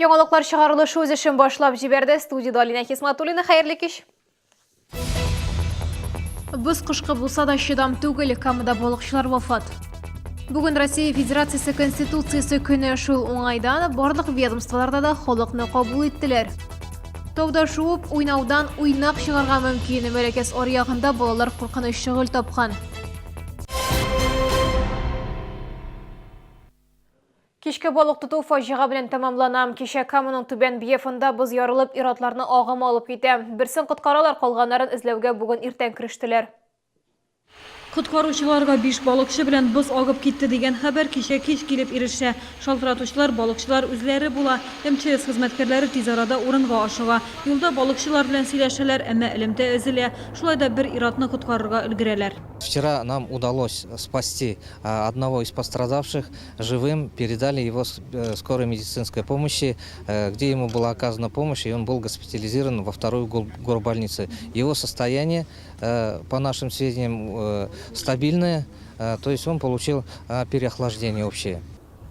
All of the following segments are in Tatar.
Яңалыклар чыгарылышы үз эшен башлап җибәрде. Студиядә Алинә Хисматуллина. Хәерле кич. Боз кышкы булса да чыдам түгел, Камада балыкчылар вафат. Бүген Россия Федерациясе Конституциясе көне шул уңайдан барлык ведомстволарда да халыкны кабул иттеләр. Тауда шуып, уйнаудан уйнак чыгарга мөмкин. Мәләкәс аръягында балалар куркыныч шөгыль тапкан. Кичке балык тоту фаҗига белән тәмамлана. Кичә Каманың түбән Бьефында боз ярылып, ир-атларны агым алып китә. Берсен коткаралар, калганнарын эзләүгә бүген иртән керештеләр. Коткаручыларга биш балыкчы белән боз агып китте дигән хәбәр кичә кич килеп ирешә. Шалтыратучылар балыкчылар үзләре була. МЧС хезмәткәрләре тиз арада урынга ашыга. Юлда балыкчылар белән сөйләшәләр, әмма элемтә өзелә. Шулай да бер ир-атны коткарырга өлгерәләр. Вчера нам удалось спасти одного из пострадавших живым, передали его э, скорой медицинской помощи, э, где ему была оказана помощь, и он был госпитализирован во вторую горбольницу. Его состояние, э, по нашим сведениям, стабильное, то есть он получил переохлаждение общее.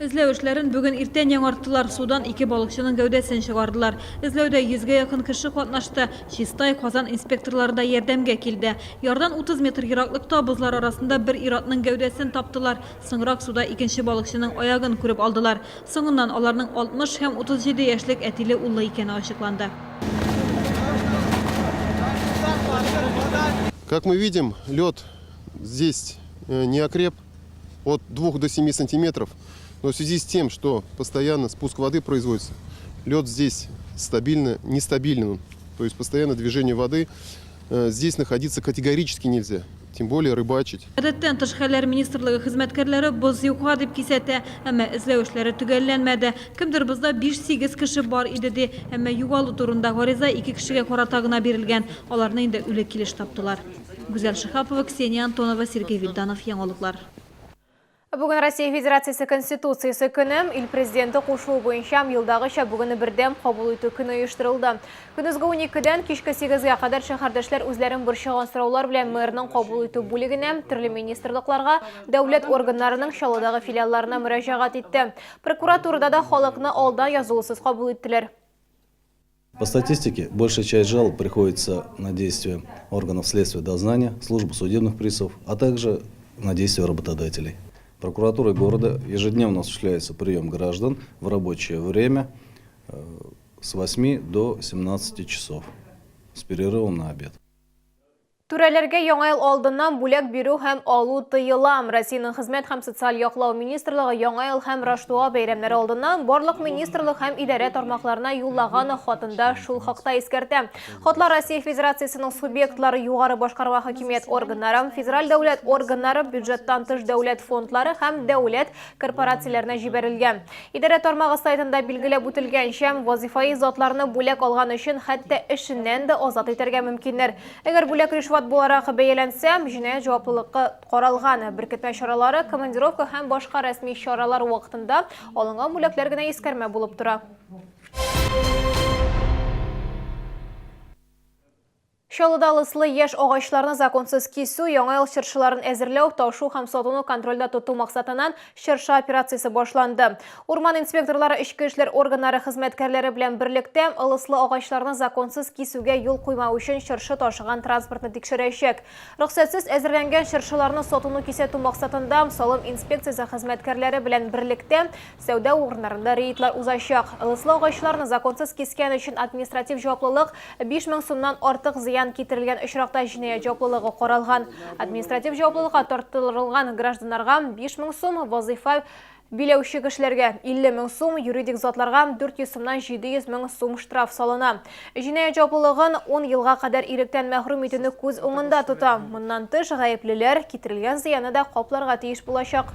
Эзләү эшләрен бүген иртән яңарттылар. Судан ике балыкчының гәүдәсен чыгардылар. Эзләүдә йөзгә якын кеше катнашты. Чистай, Казан инспекторлары да ярдәмгә килде. Ярдан 30 метр ераклыкта бозлар арасында бер ир-атның гәүдәсен таптылар. Соңрак суда икенче балыкчының аягын күреп алдылар. Соңыннан аларның 60 һәм 37 яшьлек әтиле-уллы икәне ачыкланды. Как мы видим, лед здесь э, не окреп от 2 до 7 сантиметров. Но в связи с тем, что постоянно спуск воды производится, лед здесь стабильно, нестабилен. То есть постоянно движение воды э, здесь находиться категорически нельзя. Тем более рыбачить. Гадәттән тыш хәлләр министрлыгы хезмәткәрләре боз юкка дип кисәтә, әмма эзләү эшләре төгәлләнмәде. Кемдер бозда 5-8 кеше бар иде ди, әмма югалу турында гариза ике кешегә карата гына бирелгән. Аларны инде үле килеш таптылар. Гүзәл Шиһапова, Ксения Антонова, Сергей Вильданов, Яңалыклар. Бүген Россия Федерациясе Конституциясе көне. Ил Президенты кушуы буенча елдагыча бүген бердәм кабул итү көне оештырылды. Көндезге 12-дән кичке 8-гә кадәр шәһәрдәшләр үзләрен борчыган сораулар белән мэрның кабул итү бүлегенә, төрле министрлыкларга, дәүләт органнарының Чаллыдагы филиалларына мөрәҗәгать итте. Прокуратурада да халыкны алдан язылусыз кабул иттеләр. По статистике, большая часть жалоб приходится на действия органов следствия дознания, службы судебных приставов, а также на действия работодателей. Прокуратурой города ежедневно осуществляется прием граждан в рабочее время э, с 8 до 17 часов с перерывом на обед. Түрәләргә Яңа ел алдыннан бүләк бирү һәм алу тыела. Россиянең Хезмәт һәм социаль яклау министрлыгы Яңа ел һәм Раштуа бәйрәмнәре алдыннан барлык министрлык һәм идарә тармакларына юллаган хатында шул хакта искәртә. Хатлар Россия Федерациясенең субъектлары, югары башкарма хакимият органнары, федераль дәүләт органнары, бюджеттан тыш дәүләт фондлары һәм дәүләт корпорацияләренә җибәрелгән. Идарә тармагы сайтында билгеләп үтелгәнчә, вазыйфаи затларны бүләк алган өчен хәтта эшеннән дә азат итәргә мөмкиннәр. Әгәр бүләк ришвәт буларак бәяләнсә, җинаять җаваплылыкы каралган. Беркетмә чаралары, командировка һәм башка рәсми чаралар вакытында алынган бүләкләр генә искәрмә булып тора. Чаллыда лыслы яшь агачларны законсыз кисү, яңа ел чыршыларын әзерләү, ташу һәм сатуны контрольдә тоту максатыннан чыршы операциясе башланды. Урман инспекторлары эчке эшләр органнары хезмәткәрләре белән берлектә ылыслы агачларны законсыз кисүгә юл куймау өчен чыршы ташыган транспортны тикшерәчәк. Рөхсәтсез әзерләнгән чыршыларны сатуны кисәтү максатында салым инспекциясе хезмәткәрләре белән берлектә Сәүдә урыннарында рейдлар узачак. Ылыслы агачларны законсыз кискән өчен административ җаваплылык 5000 сумнан артык зыян китерелгән очракта җинаять җаваплылыгы каралган. Административ җаваплылыкка тарттырылган гражданнарга 5000 сум, вазыйфа биләүче кешеләргә 50 мең сум, юридик затларга 400 сумнан 700 мең сум штраф салына. Җинаять җаваплылыгын 10 елга кадәр иректән мәхрүм итүне күз уңында тота. Моннан тыш, гаеплеләр китерелгән зыянны да капларга тиеш булачак.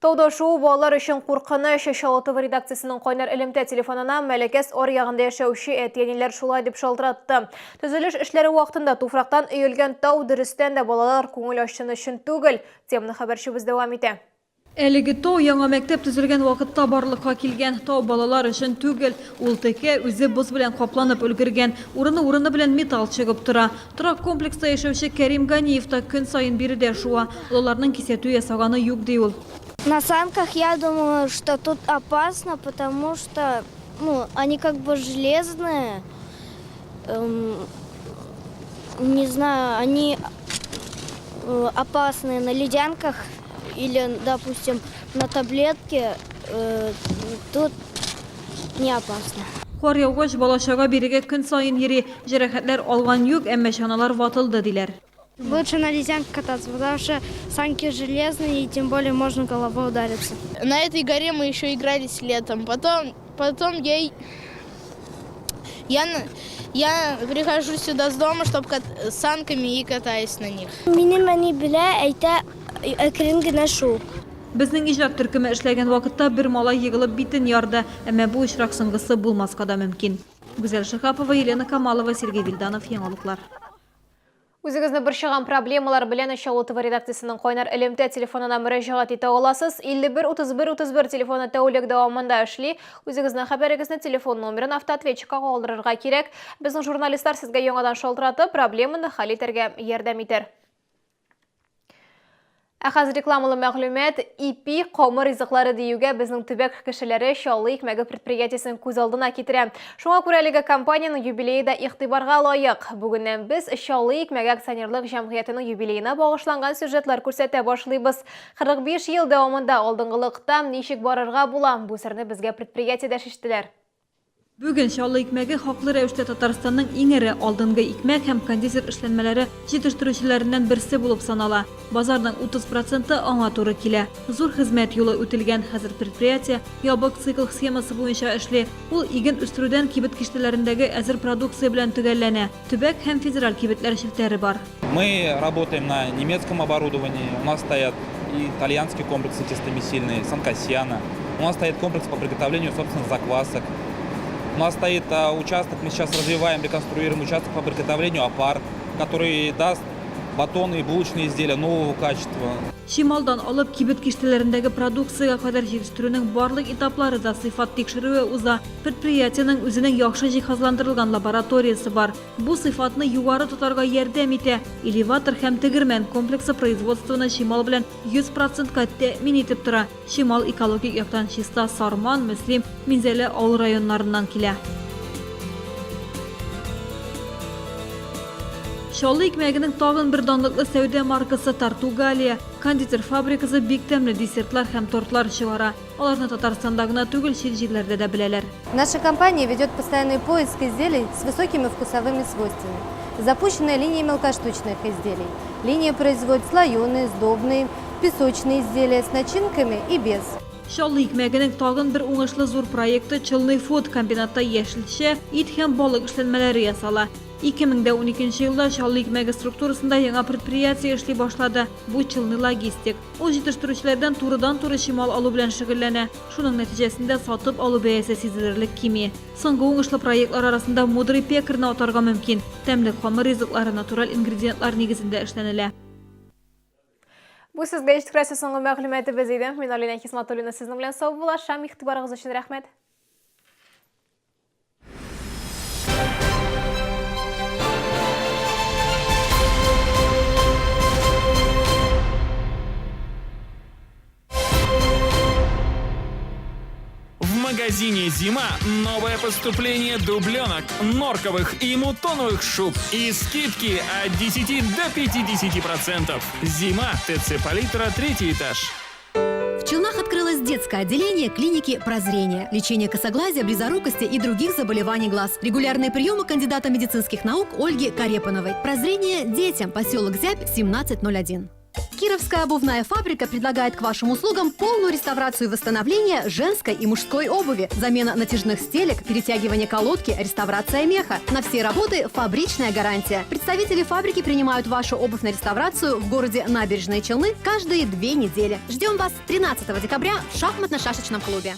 Тауда шуу балалар өчен куркыныч. Чаллы ТВ редакциясенең кайнар элемтә телефонына Мәләкәс аръягында яшәүче әти-әниләр шулай дип шалтыратты. Төзелеш эшләре вакытында туфрактан өелгән тау дөрестән дә балалар күңел ачсын өчен түгел. Теманы хәбәрчебез дәвам итә. Әлеге тау яңа мәктәп төзелгән вакытта барлыкка килгән. Тау балалар өчен түгел. Ул текә, үзе боз белән капланып өлгергән. Урыны-урыны белән металл чыгып тора. Торак комплекста яшәүче Кәрим Ганиев та көн саен биредә шуа. Олыларның кисәтү ясаганы юк, ди ул. На санках я думаю, что тут опасно, потому что ну, они как бы железные. Не знаю, они опасные на ледянках или, допустим, на таблетке. Тут не опасно. Кар яугач, бала-чага бирегә көн саен йөри. Җәрәхәтләр алган юк, әмма чаналар ватылды, диләр. Лучше на ледянке кататься, потому что санки железные, и тем более можно головой удариться. На этой горе мы еще игрались летом. Потом я прихожу сюда с дома, чтобы с санками и катаюсь на них. Минем әни белә, әйтә, әкрен генә шу. Безнең иҗат төркеме эшләгән вакытта бер малай егылып битен ярды. Әмма бу очрак соңгысы булмаска да мөмкин. Гүзәл Шиһапова, Елена Камалова, Сергей Вильданов, Яңалыклар. Үзегезне борчыган проблемалар белән Чаллы ТВ редакциясенең кайнар элемтә телефонына мөрәҗәгать итә аласыз. 51 31 31 телефоны тәүлек дәвамында эшли. Үзегезнең хәбәрегезне телефон номерын автоответчикка калдырырга кирәк. Безнең журналистлар сезгә яңадан шалтыратып, проблеманы хәл итәргә ярдәм итәр. Ә хәзер рекламалы мәгълүмат. Ипи, камыр ризыклары диюгә безнең төбәк кешеләре Чаллы икмәге предприятиесен күз алдына китерә. Шуңа күрә әлеге компаниянең юбилее да игътибарга лаек. Бүгеннән без Чаллы икмәге акционерлык җәмгыятенең юбилеена багышланган сюжетлар күрсәтә башлыйбыз. 45 ел дәвамында алдынгылыкта ничек барырга була? Бу серне безгә предприятиедә чиштеләр. Бүген Чаллы икмәге хаклы рәвештә Татарстанның иң эре алдынгы икмәк һәм кондитер эшләнмәләре җитештерүчеләреннән берсе булып санала. Базарның 30 проценты аңа туры килә. Зур хезмәт юлы үтелгән. Хәзер предприятие ябык цикл схемасы буенча эшли. Ул иген үстерүдән кибет киштәләрендәге әзер продукция белән төгәлләнә. Төбәк һәм федераль кибетләр челтәре бар. Мы работаем на немецком оборудовании. У нас стоят и итальянские комплексы тестомесильные, Сан-Касьяно. У нас стоит комплекс по приготовлению собственных заквасок. У нас стоит участок, мы сейчас развиваем, реконструируем участок по приготовлению опар, который даст батоны и булочные изделия нового качества. Чималдан алып кибет киштәләрендәге продукциягә кадәр җитештерүнең барлык этаплары да сыйфат тикшерүе уза. Предприятиенең үзенең яхшы җиһазландырылган лабораториясе бар. Бу сыйфатны югары тотарга ярдәм итә. Элеватор һәм тегермән комплексы производствоны чимал белән 100 процентка тәэмин итеп тора. Чимал экологик яктан чиста Сарман, Мөслим, Минзәлә авыл районнарыннан килә. Чаллы икмәгенең тагын бер данлыклы сәүдә маркасы Тартугалия. Кондитер фабрикасы бик тәмле десертлар һәм тортлар чыгара. Аларны Татарстанда гына түгел, чит җирләрдә дә беләләр. Наша компания ведет постоянный поиск изделий с высокими вкусовыми свойствами. Запущена линия мелкоштучных изделий. Линия производит слоеные, сдобные, песочные изделия с начинками и без. Чаллы икмәгенең тагын бер уңышлы зур проекты Челны Фуд. Комбинатта яшелчә, ит һәм балык эшләнмәләре ясала. 2012 елда Чаллы икмәге структурасында яңа предприятие эшли башлады. Бу Челны Логистик. Ул җитештерүчеләрдән турыдан-туры чимал алу белән шөгыльләнә. Шуның нәтиҗәсендә сатып алу бәясе сизелерлек кими. Соңгы уңышлы проектлар арасында Мудрый пекарьны атарга мөмкин. Тәмле камыр ризыклары натураль ингредиентлар нигезендә эшләнелә. Бу сезгә җиткерәсе соңгы мәгълүматыбыз иде. Мин Алина Хисматуллина сезнең белән саубуллашам. Игътибарыгыз өчен рәхмәт. В магазине «Зима» новое поступление дубленок, норковых и мутоновых шуб и скидки от 10 до 50%. «Зима», ТЦ «Палитра», 3-й этаж. В Челнах открылось детское отделение клиники «Прозрение». Лечение косоглазия, близорукости и других заболеваний глаз. Регулярные приемы кандидата медицинских наук Ольги Карепановой. «Прозрение детям». Поселок Зябь, 1701. Кировская обувная фабрика предлагает к вашим услугам полную реставрацию и восстановление женской и мужской обуви, замена натяжных стелек, перетягивание колодки, реставрация меха. На все работы фабричная гарантия. Представители фабрики принимают вашу обувь на реставрацию в городе Набережные Челны каждые 2 недели. Ждем вас 13 декабря в шахматно-шашечном клубе.